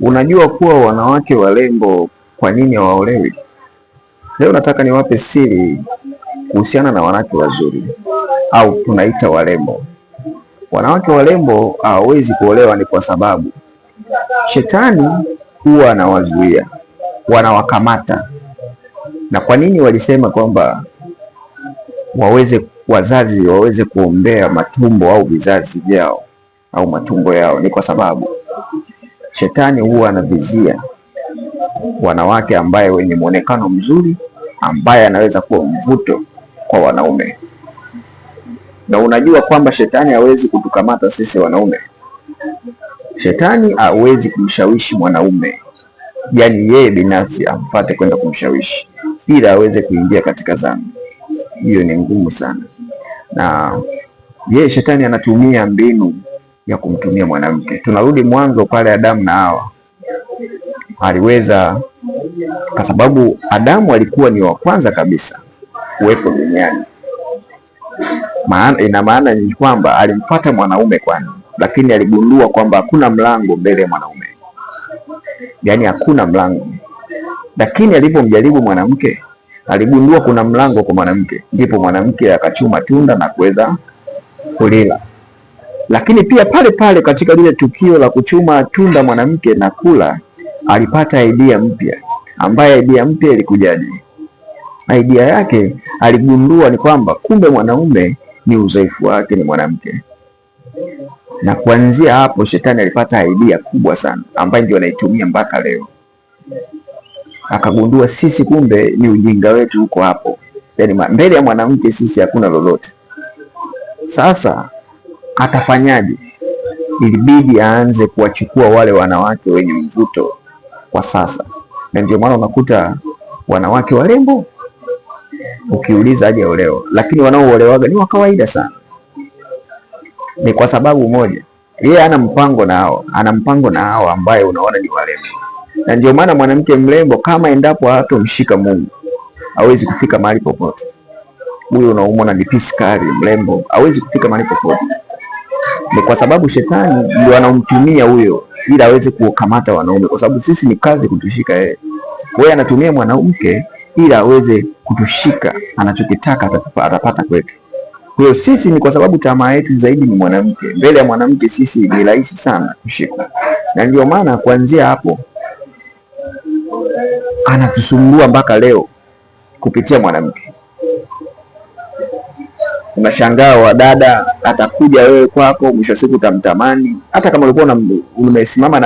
Unajua kuwa wanawake warembo kwa nini hawaolewi? Leo nataka niwape siri kuhusiana na wanawake wazuri au tunaita warembo. Wanawake warembo hawawezi kuolewa ni kwa sababu shetani huwa anawazuia, wanawakamata. Na kwa nini walisema kwamba waweze wazazi waweze kuombea matumbo au vizazi vyao au matumbo yao? Ni kwa sababu shetani huwa anavizia wanawake ambaye wenye mwonekano mzuri ambaye anaweza kuwa mvuto kwa wanaume. Na unajua kwamba shetani hawezi kutukamata sisi wanaume. Shetani hawezi kumshawishi mwanaume, yaani yeye binafsi ampate kwenda kumshawishi ili aweze kuingia katika dhambi. Hiyo ni ngumu sana, na yeye shetani anatumia mbinu ya kumtumia mwanamke. Tunarudi mwanzo pale Adamu na Hawa, aliweza kwa sababu Adamu alikuwa ni wa kwanza kabisa kuwepo duniani. Maana, ina maana ni kwamba alimpata mwanaume kwanza, lakini aligundua kwamba hakuna mlango mbele ya mwanaume, yaani hakuna mlango. Lakini alipomjaribu mwanamke aligundua kuna mlango kwa mwanamke, ndipo mwanamke akachuma tunda na kuweza kulila. Lakini pia pale pale katika lile tukio la kuchuma tunda mwanamke na kula, alipata idea mpya, ambaye idea mpya ilikujaje? Idea yake aligundua ni kwamba kumbe mwanaume ni udhaifu wake ni mwanamke, na kuanzia hapo shetani alipata idea kubwa sana ambayo ndio anaitumia mpaka leo. Akagundua sisi kumbe ni ujinga wetu huko hapo, yaani mbele ya mwanamke sisi hakuna lolote. Sasa atafanyaje? Ilibidi aanze kuwachukua wale wanawake wenye mvuto kwa sasa, na ndio maana unakuta wanawake warembo ukiuliza aje olewa, lakini wanaoolewaga ni wa kawaida sana. Ni kwa sababu moja, yeye ana mpango na hao, ana mpango na hao ambaye unaona ni warembo, na ndio maana mwanamke mrembo kama endapo hatomshika Mungu hawezi kufika mahali popote. Huyo unaumwa ni piskari mrembo hawezi kufika mahali popote. Ni kwa sababu shetani ndio anamtumia huyo ili aweze kukamata wanaume, kwa sababu sisi ni kazi kutushika yeye. Kwa hiyo anatumia mwanamke ili aweze kutushika, anachokitaka atapata kwetu. Kwa hiyo sisi ni kwa sababu tamaa yetu zaidi ni mwanamke. Mbele ya mwanamke sisi ni rahisi sana kushikwa, na ndio maana kuanzia hapo anatusumbua mpaka leo kupitia mwanamke. Unashangaa wadada, atakuja wewe kwako, mwisho wa siku utamtamani, hata kama ulikuwa umesimama na